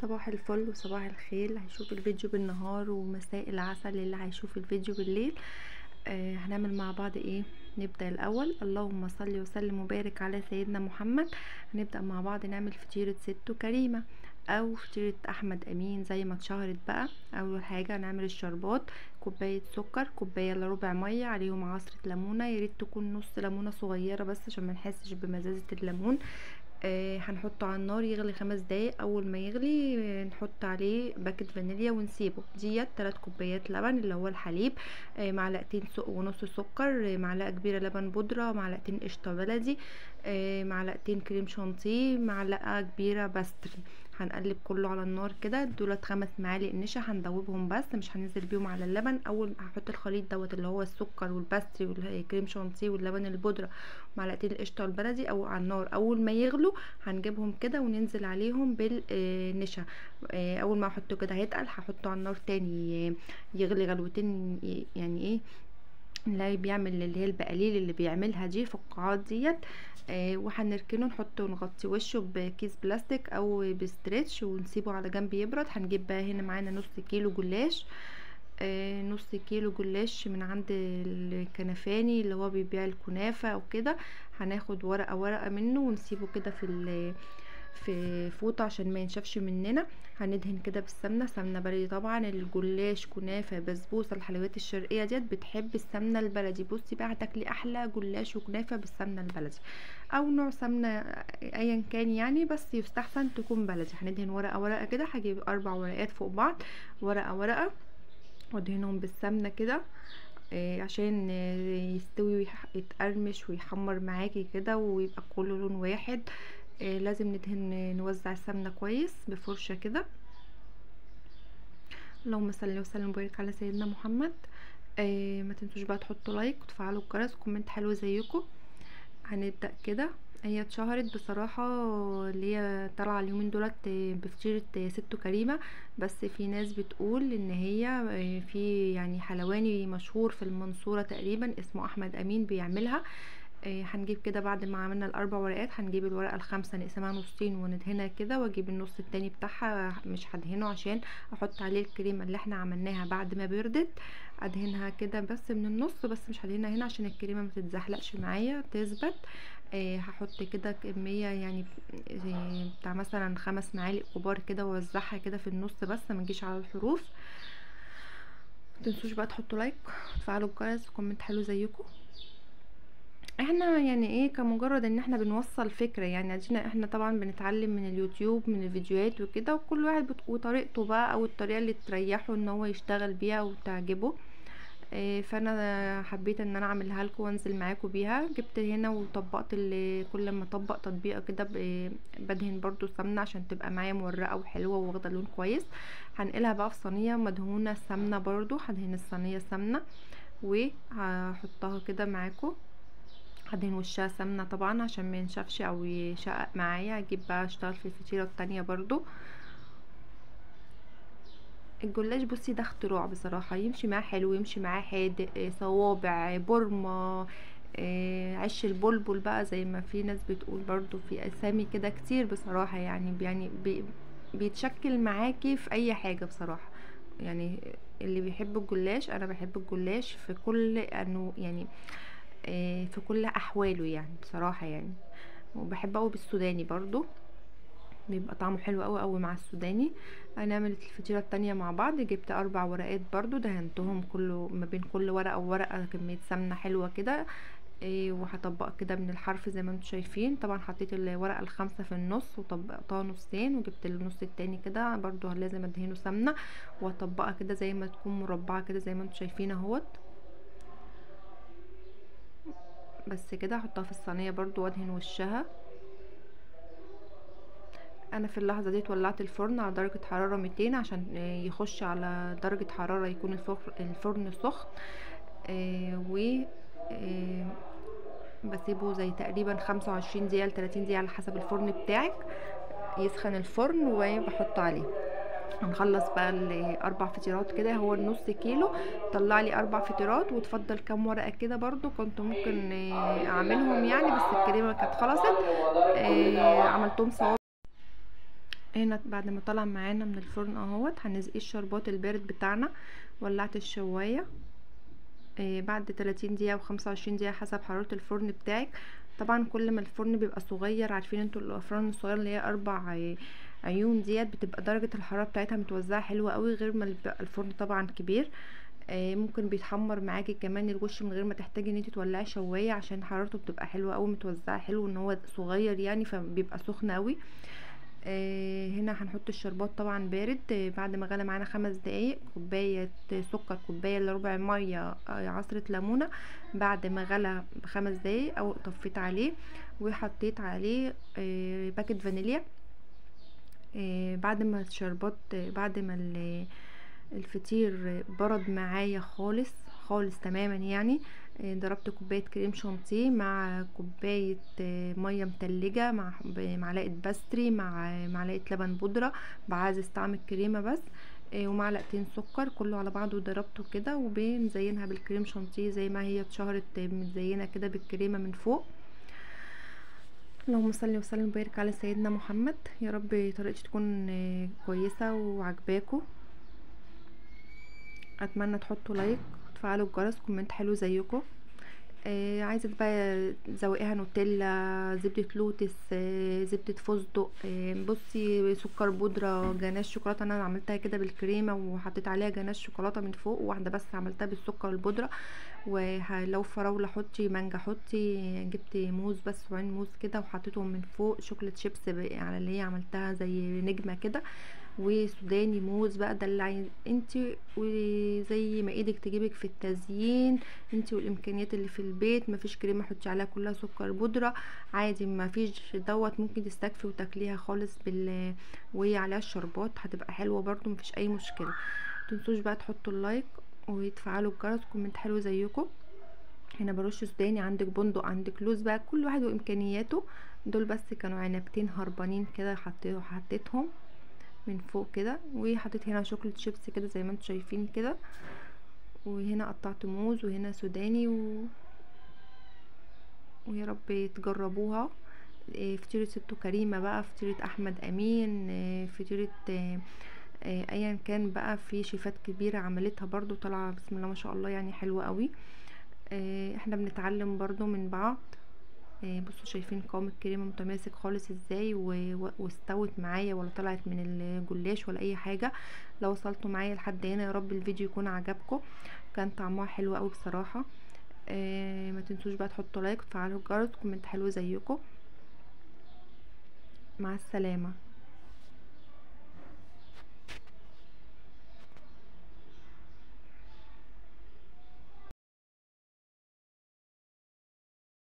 صباح الفل وصباح الخير اللي هيشوف الفيديو بالنهار، ومساء العسل اللي هيشوف الفيديو بالليل. هنعمل مع بعض ايه؟ نبدأ الاول. اللهم صل وسلم وبارك على سيدنا محمد. هنبدأ مع بعض نعمل فطيرة ست كريمة او فطيرة احمد امين زي ما اتشهرت بقى. اول حاجة هنعمل الشربات: كوباية سكر، كوباية الا ربع مية، عليهم عصرة ليمونة، ياريت تكون نص ليمونة صغيرة بس عشان ما نحسش بمزازة الليمون. هنحطه على النار يغلي 5 دقايق. اول ما يغلي نحط عليه باكت فانيليا ونسيبه. ديت 3 كوبايات لبن اللي هو الحليب، معلقتين ونص سكر، معلقه كبيرة لبن بودره، معلقتين قشطه بلدي، معلقتين كريم شانتيه، معلقه كبيرة pastry. هنقلب كله على النار كده. دولت 5 معالق نشا هندوبهم بس مش هننزل بيهم على اللبن. اول هحط الخليط دوت اللي هو السكر وال pastry والكريم شانتيه واللبن البودره معلقتين القشطه البلدي او على النار. اول ما يغلوا هنجيبهم كده وننزل عليهم بالنشا. اول ما احطه كده هيتقل، هحطه على النار تاني يغلي غلوتين، يعني ايه اللي بيعمل اللي هي البقاليل اللي بيعملها دي فقاعات ديت. وهنركنه، نحطه ونغطي وشه بكيس بلاستيك او ب stretch ونسيبه على جنب يبرد. هنجيب بقى هنا معانا نص كيلو جلاش، نص كيلو جلاش من عند الكنفاني اللي هو بيبيع الكنافة وكده. هناخد ورقة ورقة منه ونسيبه كده في فوطة عشان ما ينشفش مننا. هندهن كده بالسمنة، سمنة بلدي طبعا. الجلاش، كنافة، بسبوسة، الحلويات الشرقية ديت بتحب السمنة البلدي. بصي بقى هتاكلي احلى جلاش وكنافة بالسمنة البلدي او نوع سمنة ايا كان يعني، بس يستحسن تكون بلدي. هندهن ورقة ورقة كده، هجيب 4 ورقات فوق بعض، ورقة ورقة، وادهنهم بالسمنة كده عشان يستوي ويتقرمش ويحمر معاكي كده ويبقى كله لون واحد. لازم ندهن، نوزع السمنة كويس بفرشه كده. اللهم صل وسلم وبارك على سيدنا محمد. ما تنسوش بقى تحطوا like وتفعلوا الجرس و comment حلو زيكم. هنبدا كده. هي اتشهرت بصراحة اللي هي طالعه اليومين دولت بفطيره ست كريمة، بس في ناس بتقول ان هي في يعني حلواني مشهور في المنصورة تقريبا اسمه احمد امين بيعملها. هنجيب كده بعد ما عملنا ال4 ورقات، هنجيب الورقة ال5 نقسمها نصين وندهنها كده، واجيب النص التاني بتاعها مش هدهنه عشان احط عليه الكريمة اللي احنا عملناها بعد ما بردت. ادهنها كده بس من النص، بس مش هدهنها هنا عشان الكريمة ما تتزحلقش معايا تثبت. هحط كده كمية يعني بتاع مثلا 5 معالق كبار كده، واوزعها كده في النص بس ما تجيش على الحروف. متنسوش بقى تحطوا like وتفعلوا الجرس و comment حلو زيكم. احنا يعني ايه كمجرد ان احنا بنوصل فكرة يعني، عشان احنا طبعا بنتعلم من اليوتيوب من الفيديوهات وكده، وكل واحد وطريقته بقى او الطريقة اللي تريحه ان هو يشتغل بيها وتعجبه. فانا حبيت ان انا اعملها لكم وانزل معاكم بيها. جبت هنا وطبقت كل ما اطبق تطبيقه كده بدهن برضو سمنه عشان تبقى معايا مورقه وحلوه واخده لون كويس. هنقلها بقى في صينية مدهونه سمنه، برضو هدهن الصينية سمنه وهحطها كده معاكم. هدهن وشها سمنه طبعا عشان ما ينشفش او يشقق معايا. هجيب بقى اشتغل في الفطيره التانية برضو. الجلاش بصي ده اختراع بصراحة، يمشي معاه حلو، يمشي معاه حادق، صوابع، برمه، عش البلبل بقى زي ما في ناس بتقول، برضو في اسامي كده كتير بصراحة. يعني بيتشكل معاكي في اي حاجة بصراحة. يعني اللي بيحب الجلاش، انا بحب الجلاش في كل انه يعني في كل احواله يعني بصراحة يعني. وبحب قوي بالسوداني برضو، بيبقى طعمه حلو قوي قوي مع السوداني. هنعمل الفطيره التانية مع بعض. جبت 4 ورقات برضو، دهنتهم كله ما بين كل ورقة وورقة كمية سمنه حلوة كده، وهطبق كده من الحرف زي ما انتم شايفين. طبعا حطيت الورقة ال5 في النص وطبقتها نصين، وجبت النص التاني كده برضو لازم ادهنه سمنه واطبقها كده زي ما تكون مربعه كده زي ما انتم شايفين اهوت. بس كده احطها في الصينية برضو وادهن وشها. انا في اللحظة دي ولعت الفرن على درجه حرارة 200 عشان يخش على درجه حرارة يكون الفرن سخن. و بسيبه زي تقريبا 25 دقيقة ل 30 دقيقة على حسب الفرن بتاعك، يسخن الفرن وبحطه عليه. هنخلص بقى ال4 فطيرات كده، هو النص كيلو طلع لي 4 فطيرات، وتفضل كام ورقة كده برضو كنت ممكن اعملهم يعني، بس الكريمة كانت خلصت. عملتهم صوابع. هنا بعد ما طلع معانا من الفرن اهوت هنسقي الشربات البارد بتاعنا. ولعت الشوايه بعد 30 دقيقة و25 دقيقة حسب حرارة الفرن بتاعك. طبعا كل ما الفرن بيبقى صغير، عارفين انتوا الافران الصغيرة اللي هي 4 عيون ديت بتبقى درجه الحرارة بتاعتها متوزعة حلوة قوي، غير ما بيبقى الفرن طبعا كبير. ممكن بيتحمر معاكي كمان الوش من غير ما تحتاجي ان انت تولعي شوايه، عشان حرارته بتبقى حلوة قوي متوزعة حلو، ان هو صغير يعني فبيبقى سخن قوي. هنا هنحط الشربات طبعا بارد. بعد ما غلى معانا 5 دقايق، كوباية سكر، كوباية الا ربع مية، عصره ليمونه. بعد ما غلى ب5 دقايق او طفيت عليه، وحطيت عليه باكت فانيليا. بعد ما الشربات، بعد ما الفطير برد معايا خالص خالص تماما يعني، ضربت كوباية كريم شانتيه مع كوباية مية متلجه، مع معلقه pastry، مع معلقه لبن بودره بعزز طعم الكريمة بس، ومعلقتين سكر، كله على بعضه ضربته كده. وبنزينها بالكريم شانتيه زي ما هي اتشهرت متزينه كده بالكريمه من فوق. اللهم صل وسلم وبارك على سيدنا محمد. يا رب طريقتي تكون كويسة وعجباكم. اتمنى تحطوا like وتفعلوا الجرس، comment حلو زيكم. عايزه بقى تزوقيها نوتيلا، زبدة لوتس، زبدة فستق، بصي سكر بودره، جناش شوكولاتة. انا عملتها كده بالكريمه وحطيت عليها جناش شوكولاتة من فوق، وواحدة بس عملتها بالسكر البودره. ولو فراوله حطي، مانجا حطي، جبت موز بس وعين موز كده وحطيتهم من فوق، chocolate chips على اللي هي عملتها زي نجمه كده، وسوداني موز بقى، ده اللي عايز انت وزي ما ايدك تجيبك في التزيين انت والامكانيات اللي في البيت. مفيش كريمة حطي عليها كلها سكر بودره عادي، مفيش دوت ممكن تستكفي وتاكليها خالص وهي عليها الشربات، هتبقى حلوة برضو مفيش اي مشكلة. متنسوش بقى تحطوا ال like وتفعلوا الجرس، comment حلو زيكم. هنا برش سوداني، عندك بندق، عندك لوز بقى، كل واحد وامكانياته. دول بس كانوا عنبتين هربانين كده حطيتهم من فوق كده، وحطيت هنا chocolate chips كده زي ما انتم شايفين كده، وهنا قطعت موز، وهنا سوداني ويا رب تجربوها. فطيرة ستو كريمة بقى، فطيرة احمد امين، فطيرة ايا كان بقى، في شيفات كبيرة عملتها برضو طالعة بسم الله ما شاء الله يعني حلوة قوي. احنا بنتعلم برضو من بعض. بصوا شايفين قوام الكريمة متماسك خالص ازاي، واستوت معايا ولا طلعت من الجلاش ولا اي حاجة. لو وصلتوا معايا لحد هنا يا رب الفيديو يكون عجبكم، كان طعمها حلو قوي بصراحة. ما تنسوش بقى تحطوا like وتفعلوا الجرس، comment حلو زيكم. مع السلامة.